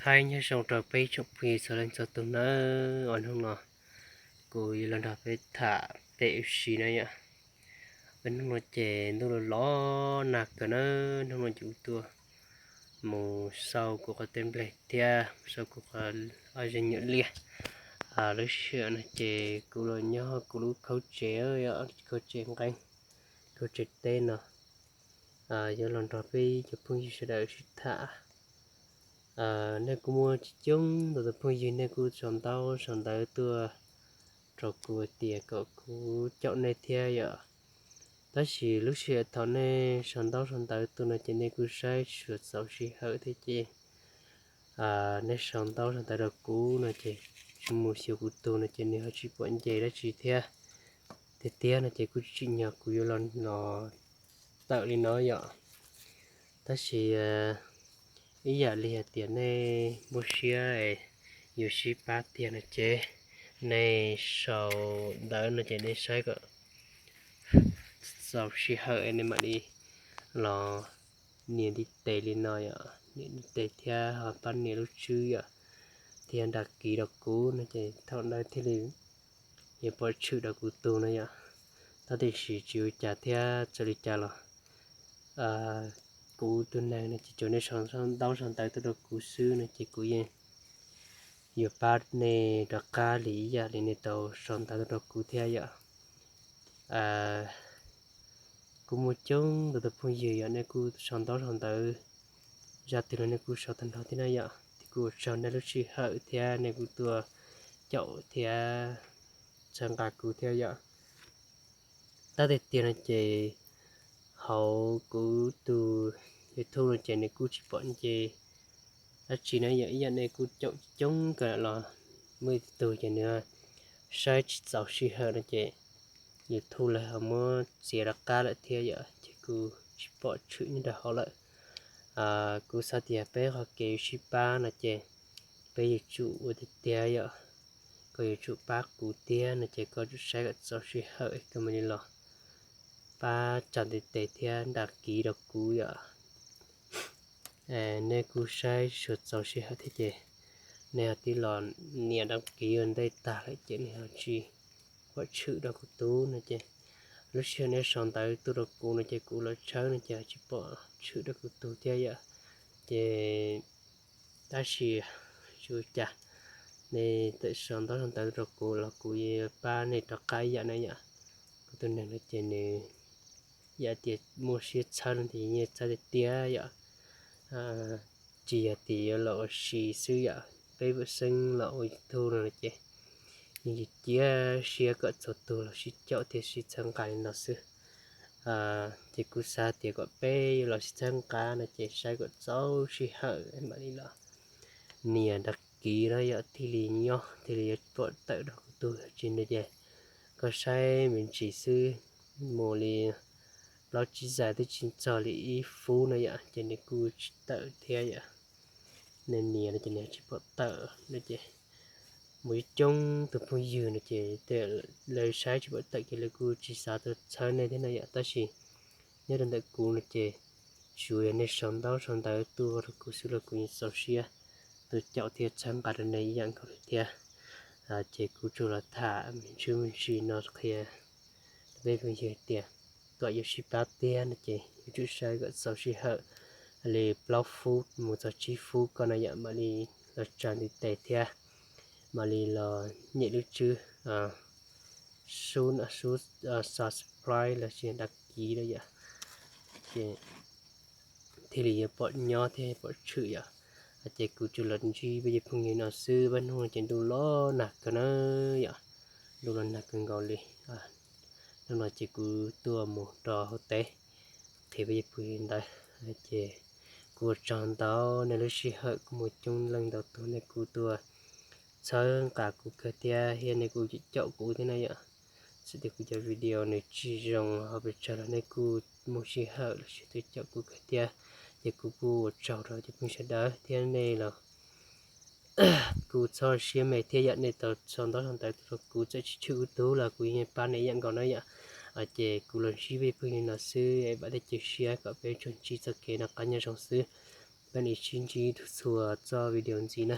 qaib nyob zoo rau peb tsoom phooj ywg txhua leej txhua tus nawb. Ua hnub no kuv yuav los nrog peb tham peb ua si na yom. Peb hnub no ces ntuj los los nag kawg na, hnub no ces kuv tuaj mus sau kuv qhov teb nplej thiab sau kuv qhov ob ze nyuam liaj. Lub sij hawm no ces kuv los nyob kuv lub khaub tsev, khaub tsev nqeeb, khaub tsev teb no, yuav los nrog peb cov phooj ywg sawv daws sib tham. Nej kuj muaj coob coob tus phooj ywg nej kuj sau ntaub sau ntawv tuaj rau kuv tias kom kuv caum nej thiab yom. Tab sis lub sij hawm thaum nej sau ntaub sau ntawv tuaj no ces nej kuj saib tsis txaus sij hawm thiab ces nej sau ntaub sau ntawv rau kuv no ces tsis mus xyuas kuv tus no ces nws ho tsis pom nce dab tsi thiab. Tiag tiag no ces kuj tsis tsim nyog kuv yuav los los tawm li no yom. Tab sis ib yam li hais tias nej muaj siab yuav sib pab tiag no ces nej sau ntawv no ces nej saib kom txaus sij hawm nej mam li los nias ntiv tes li no yom, nias ntiv tes thiab ho pab nias lub tswb yom, thiab đăng ký rau kuv no ces thaum ntawd thiaj li yuav pom tshwm rau kuv tus no yom. Tab tiam sis tsis ua cas thiab, txawm li cas los kuv tus neeg no ces tsuas nej sau ntaub sau ntawv tuaj rau kuv xwb no ces kuv yeej yuav pab nej rov qab li ib yam li nej tau sau ntawv tuaj rau kuv thiab yom. Kuj muaj coob tus tus phooj ywg yom, nej kuj sau ntaub sau ntawv zaj twg los nej kuj sau tag nrho thiab na yom. Ces kuj ua tsaug nej lub sij hawm thiab nej kuj tuaj caum thiab txhawb nqa kuv thiab yom. Tab tiag tiag no ces hauv kuv tus YouTube no ces nws kuj tsis pom nce dab tsi na yom, ib yam nej kuj caum coob kawg los muaj ib tug ces nws saib tsis txaus sij hawm no ces YouTube lawv ho muab txiav rov qab lawm thiab yom, ces kuj tsis pom tshwm nyob rau hauv lawm. Kuv xav tias peb qhov kev sib pab no ces peb yuav tsum ua tiag tiag yom, koj yuav tsum pab kuv tiag no ces koj tsum saib kom txaus sij hawm koj mam li los pab tsa ntiv tes thiab đăng ký rau kuv yom. Nej kuj saib tsis txaus sij hawm thiab ces nej ho tib los nias đăng ký ua ntej tag lawm ces nej ho tsis pom tshwm rau kuv tus no ces lub sij hawm nej sau ntawv tuaj rau kuv no ces kuv los tshawb no ces tsis pom tshwm rau kuv tus thiab yom. Ces tab sis tsis ua cas, nej tawm sau ntaub sau ntawv rau kuv los kuv yuav pab nej rov qab ib yam na yom. Kuv tus neeg no ces nws yam tias muaj siab txhawb no ces yeej txhawb tiag tiag yom. Tsis yog tias yuav los ua si xwb yom, peb pam xeeb los ua YouTube no ces yeej cia siab kom txhua tus los sib caum thiab sib txhawb nqa li no xwb. Ces kuv xav tias kom peb yuav los sib txhawb nqa no ces saib kom txaus sij hawm mam li los nias đăng ký no yom, thiaj li nyob thiaj li yuav pom tawm rau kuv tus tsis no ces koj saib me ntsis xwb, mus li plaub tsib zais twb tsis txog li ib fub no yom, ces nws kuj tsis tawm thiab yom. Nej nias no ces nws tsis pom tawm no ces mus coob tus phooj ywg no ces lawv saib tsis pom tawm ces lawv kuj tsis xav tuaj txhawb nej thiab na yom. Tab sis nyob rau ntawm kuv no ces tsuas yog nej sau ntaub sau ntawv tuaj rau kuv xwb los kuv yeej txaus siab tuaj caum thiab txhawb nqa rau nej ib yam nkaus li thiab. Ces kuv tsuas los tham me ntsis me ntsis no qhia rau peb phooj ywg tias kom yuav sib pab tiag no ces yuav tsum saib kom txaus sij hawm li plaub fub mus txog tsib fub ko no yom mam li los tsa ntiv tes thiab mam li los nyem lub tswb sub, sub subscribe los sis đăng ký no yom, ces thiaj li yuav pom nyob thiab pom tshwm yom. Ces kuv tsuas los ntsib peb cov phooj ywg no xwb, pab hnub no ces ntuj los nag kawg na yom, ntuj los nag kawg nkaus li. Hnub no ces kuv tuaj mus rau hauv teb qhia peb cov phooj ywg ntawd, ces kuv ua tsaug ntau nej lub sij hawm, kuj muaj coob leej ntau tus nej kuj tuaj txhawb nqa kuv kawg thiab, thiab nej kuj caum kuv thiab na yom. Txawm tias kuv cov video nws tsis zoo ho pes tsawg los nej kuj muaj sij hawm los sis tuaj caum kuv kawg thiab, ces kuv kuj ua tsaug rau cov phooj ywg sawv daws thiab nej los kuj txhob siab me thiab yom, nej tau sau ntaub sau ntawv tuaj rau kuv txawm tsis tshwm kuv tus los kuv yeej pab nej ib yam nkaus na yom. Ces kuv los ntsib peb phooj ywg no xwb, vam thiab cia siab kom peb tsuas ntsib txoj kev noj qab nyob zoo xwb. Peb mam sib ntsib txhua txhua txoj video ntxiv na.